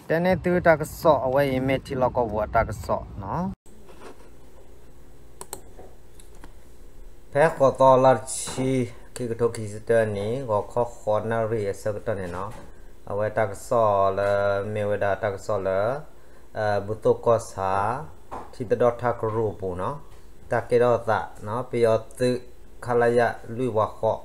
တဲန့ၢ်သုတၢ်ကစီၣ်အဝဲအံၤမ့ၢ်ထံလီၢ်ကီၢ်ပူၤအတၢ်ကစီၣ်နီၤ. ဖဲဃိးသီလါတဆံ ခံကထိခံဆံတၢနံၣ် ဂီၤခီဃိးနၣ်ရံၣ်အဆၢကတီၢ်န့ၣ်နီၤ, အဝဲတၢ်ကစီၣ်လၢမ့ၢ်ဝဲဒၣ်တၢ်ကစီၣ်လၢ ဘူၣ်သိၣ်ကီၢ်ဆၣ် ထံသဒီၣ်ထၢကရူၢ်အပူၤနီၤ, တၢ်ကဲထီၣ်သးနီၤ ပယီၤသုး ခလရ လွံၢ်ဝါဃိး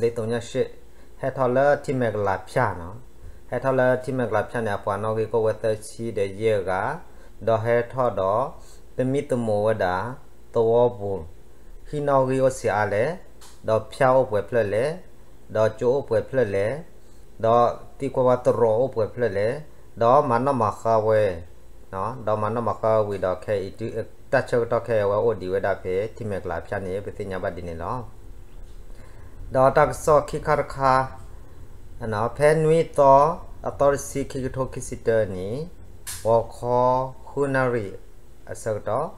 လၢသိညၣ်ရှ့ၣ် ဟဲထီၣ်လၢထံမဲာ်ကလၤဖၠၣ်နီၤ, ဟဲထီၣ်လၢထံမဲာ်ကလၤဖၠၣ်န့ၣ် အပှၤနီၣ်ဂံၢ်ကအိၣ်ဝဲသၢဆံဒီးယဲၢ်ဂၤ, ဒီးဟဲထီၣ်ဒီး သမံသမိးဝဲဒၣ် သဝီပူၤ ဟံၣ်နီၣ်ဂံၢ်အိၣ်ဆံးအါလဲၣ်, ဒီးဖၠၣ်အိၣ်ပှဲၤဖျၢၣ်လဲၣ်, ဒီးကၠိအိၣ်ပှဲၤဖျၢၣ်လဲၣ်, ဒီးသံကွၢ်ဝဲသရိာ်အိၣ်ပှဲၤဖျၢၣ်လဲၣ်, ဒီးမၤနီၣ်မၤဃါဝဲ, ဒီးမၤနီၣ်မၤဃါဝံၤဒီးခဲအံၤ တၢ်ဆၢကတီၢ်ခဲအံၤအဝဲအိၣ်ဒံးဝဲဒၣ်ဖဲထံမဲာ်ကလၤဖၠၣ်န့ၣ် ပသ့ၣ်ညါဘၣ်ဒ်န့ၣ်လီၤ. ဒီးတၢ်ကစီၣ်ခံခါတခါ ဖဲနွံသီ အသီတဆံ ခံကထိခံဆံတၢနံၣ် ဂီၤခီဃုနၣ်ရံၣ်အဆၢကတီၢ်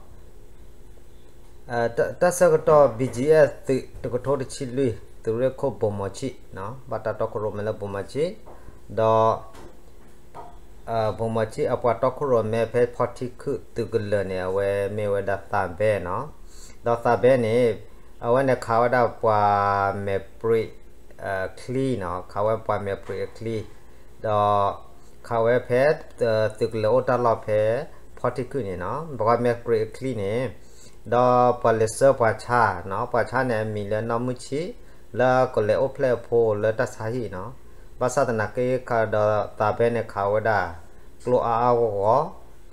တၢ်ဆၢကတီၢ် ဘီၣ်ကၠံၣ်အဲၣ် သုးတကထိတဆံလွံၢ် သုးရ့ၣ်ခိၣ်ဘိၣ်မီၤဆံၣ် ဘၣ်တၢ်တီခိၣ်ရိၣ်မဲလၢဘိၣ်မီၤဆံၣ် ဒီး ဘိၣ်မီၤဆံၣ်အပှၤတီခိၣ်ရိၣ်မဲဖဲဖီထံခုၣ်သုးကလၢၤန့ၣ် အဝဲမ့ၢ်ဝဲဒၣ်သးဘဲနီၤ, ဒီးသးဘဲန့ၣ် အဝဲန့ၣ်ခးဝဲဒၣ်ပှၤမဲာ်ပြံး ချံနီၤ, ခးဝဲပှၤမဲာ်ပြံးအချံ, ဒီး ခးဝဲဖဲ သုးကလၢၤအိၣ်တၢ်လီၢ်ဖဲ ဖီထံခုၣ်န့ၣ်နီၤ, ပှၤမဲာ်ပြံးအချံန့ၣ်, ဒီးပှၤလဲၤဆှၢပှၤဆါနီၤ, ပှၤဆါန့ၣ်အမံၤလၢနီၢ်မုၢ်ဆံး, လၢကလဲၤအိၣ်ဖျဲၣ်အဖိလၢတၢ်ဆါဟံၣ်နီၤ, ဘၣ်ဆၣ်သနာ်က့ဒီးသးဘဲန့ၣ်ခးဝဲဒၣ် ကျိအါအါဂီၢ်ဂီၢ်,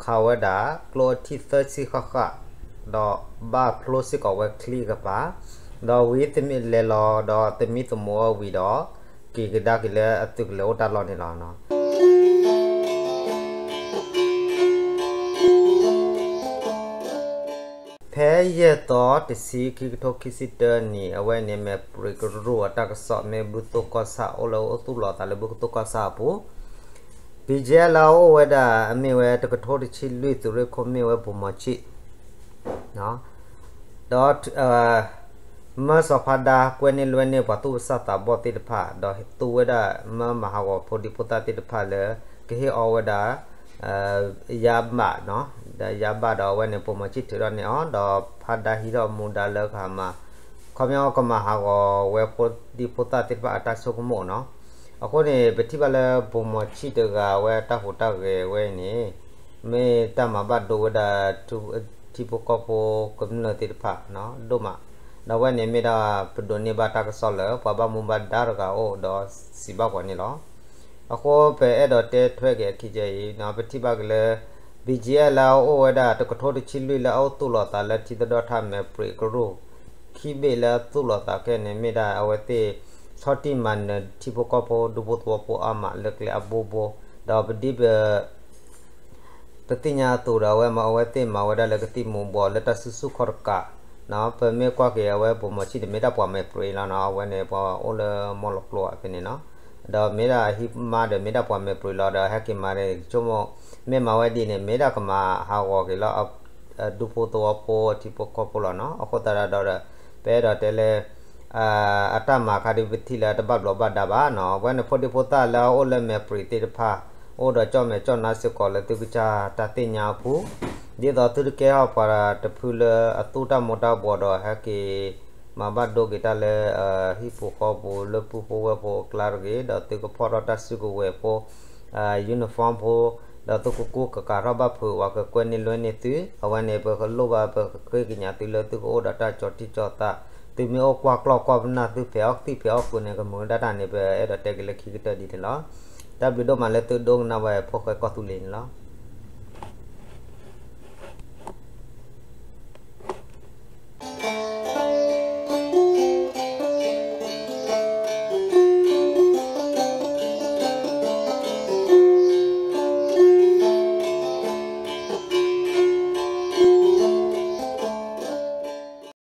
ခးဝဲဒၣ်ကျိအထံၣ်သၢဆံဃၣ်ဃၣ်, ဒီးဘၣ်ဖျိစ့ၢ်ကီးဝဲချံကပၤ, ဒီးဝံၤလဲၤလီၤဒီးသမံသမိးအီၤဝံၤဒီး က့ၤကဒါက့ၤလၢအသုးကလၢၤအိၣ်တၢ်လီၢ်န့ၣ်လီၤ. ဖဲယဲၢ်သီတဆံ ခံကထိခံဆံတၢနံၣ် အဝဲန့ၣ် မဲာ်ပြံးကရူၢ်အတၢ်ကစီၣ် မ့ၢ်ဘူၣ်သိၣ်ကီၢ်ဆၣ်အိၣ်လၢအိၣ်သူၣ်လီၤသးလၢဘူၣ်သိၣ်ကီၢ်ဆၣ်အပူၤ, ဘီၣ်ကၠံၣ်အဲၣ်လၢအအိၣ်ဝဲဒၣ် အမ့ၢ်ဝဲတကထိတဆံလွံၢ် သုးရ့ၣ်ခိၣ်မ့ၢ်ဝဲဘိၣ်မီၤဆံၣ် ဒီး မၢစီၤဖါဒါကွဲန့ၢ်လွဲန့ၢ်ပှၤသူၣ်ဘီၣ်သးဘီၣ်သ့ၣ်တဖၣ် ဒီးသူဝဲဒၣ်မၢမၤဟးဂီၤဖိဒံဖိသၣ်သ့ၣ်တဖၣ်လၢ ကဟ့ၣ်အီဝဲဒၣ် ယါဘၣ်, ဒီးယါဘၣ်ဒီးအဝဲန့ၣ် ဘိၣ်မီၤဆံၣ်ထုးထီၣ်န့ၢ်အီၤ ဒီးဖါဒါဟံးထီၣ်မူဒါလၢကမၤ ခီပညီကမၤဟးဂီၤဝဲဖိဒံဖိသၣ်သ့ၣ်တဖၣ်အတၢ်ဆိကမိၣ်နီၤ. အဃိန့ၣ် ပထံၣ်ဘၣ်လၢဘိၣ်မီၤဆံၣ်တဂၤဝဲတၢ်ဟူးတၢ်ဂဲၤဝဲအံၤန့ၣ် မ့ၢ်တၢ်မၤဘၣ်ဒိဝဲဒၣ် ထံဖိကီၢ်ဖိကမျၢၢ်သ့ၣ်တဖၣ်ဒိၣ်မး, ဒီးအဝဲန့ၣ်မ့ၢ်ဒၣ်ပဒိးန့ၢ်ဘၣ်တၢ်ကစီၣ်လၢပှၤဘၣ်မူဘၣ်ဒါတဂၤအအိၣ်ဒီးစံးဘၣ်ပှၤန့ၣ်လီၤ. အဃိပအဲၣ်ဒိးတဲထွဲက့ၤအခံကဲအံၤ ပထံၣ်ဘၣ်က့ၤလၢ ဘီၣ်ကၠံၣ်အဲၣ်လၢအအိၣ်ဝဲဒၣ်တကထိတဆံလွံၢ်လၢအအိၣ်သူၣ်လီၤသးလၢထံသဒီၣ်ထၢ်မဲာ်ပြံးကရူၢ် ခံဘ့ၣ်လၢအသူၣ်လီၤသးခဲန့ၣ် မ့ၢ်ဒၣ်အဝဲသ့ၣ် ဆီၣ်တံၢ်မၤနၢၤထံဖိကီၢ်ဖိဒူဖိသဝီဖိအါမးလၢကျဲအဘိဘိ, ဒီးပဒ်ပ ပသ့ၣ်ညါအသိးဒီး အဝဲမ့ၢ်အဝဲသ့ၣ်မၤဝဲဒၣ်လၢကသံၣ်မူၤဘှီး လၢတၢ်စုဆူၣ်ခီၣ်တကး, ပမ့ၢ်ကွၢ်က့ၤအဝဲဘိၣ်မီၤဆံၣ်န့ၣ် မ့ၢ်ဒၣ်ပှၤမဲာ်ပြံးလီၤနီၤ, အဝဲန့ၣ် ပှၤအိၣ်လၢမီၢ်လီၤကျိအဖဲန့ၣ်နီၤ, ဒီးမ့ၢ်ဒၣ်အဟံၣ်မါဒီး မ့ၢ်ဒၣ်ပှၤမဲာ်ပြံးလီၤဒီး ဟဲက့ၤမၤန့ၣ် ဆိကမိၣ် မ့ၢ်မၤဝဲဒ်န့ၣ် မ့ၢ်ဒၣ်ကမၤဟးဂီၤက့ၤလၢ ဒူဖိသဝီဖိထံဖိကီၢ်ဖိလီၤနီၤ, အဃိသတးဒီး ပအဲၣ်ဒိးတဲလၢ အတၢ်မၤခါဒ်ပထံၣ်လၢတဘၣ်ဘျီးဘၣ်ဒါဘၣ်နီၤ, အဝဲန့ၣ်ဖိဒံဖိသၣ်လၢအအိၣ်လၢမဲာ်ပြံးသ့ၣ်တဖၣ် အိၣ်ဒီးကၠီၣ်မဲာ်ကၠီၣ်နါစ့ၢ်ကီးလၢသုကစၢ်တၢ်သ့ၣ်ညါအပူၤ, ဒ်သိးသုတကဲထီၣ်ပှၤတဖုလၢအသူတၢ်မူၤတၢ်ဘှီးဒီးဟဲက့ၤ မၤဘၣ်ဒိက့ၤတၢ်လၢ ဟံၣ်ဖိဃီဖိလၢပုၢ်ဖိဝဲၢ်ဖိအကျါတဂ့ၤ, ဒီးသုကဖီၣ်ထီၣ်တၢ်စုကဝဲၤဖိ uniform ဖိ, ဒီးသုကကူကကၤထီၣ်ဘၣ်ဖုး ပှၤကကွဲန့ၢ်လွဲန့ၢ်သု, အဝဲန့ၣ် ပကလိၣ်ဘၣ်ပကဃ့ကညးသုလၢသုကအိၣ်ဒီးတၢ်ကၠီၤထံၣ်ကၠီၤသး, သုမ့ၢ်အိၣ်ကွၢ်ကျီၢ်ကွၢ်ပနၢ် သုဖဲးအီၣ်သံၣ်ဖဲးအီၣ်ဃုာ်န့ၣ် ကမုာ်ကဒါတၢ်န့ၣ် ပအဲၣ်ဒိးတဲက့ၤလၢခံကတၢၢ်ဒ်န့ၣ်လီၤ. တၢ်ဘျုးဒိၣ်မးလၢသုဒိကနၣ်ဘၣ် ဖိၣ်ဃဲကီၢ်သူလ့ၤန့ၣ်လီၤ.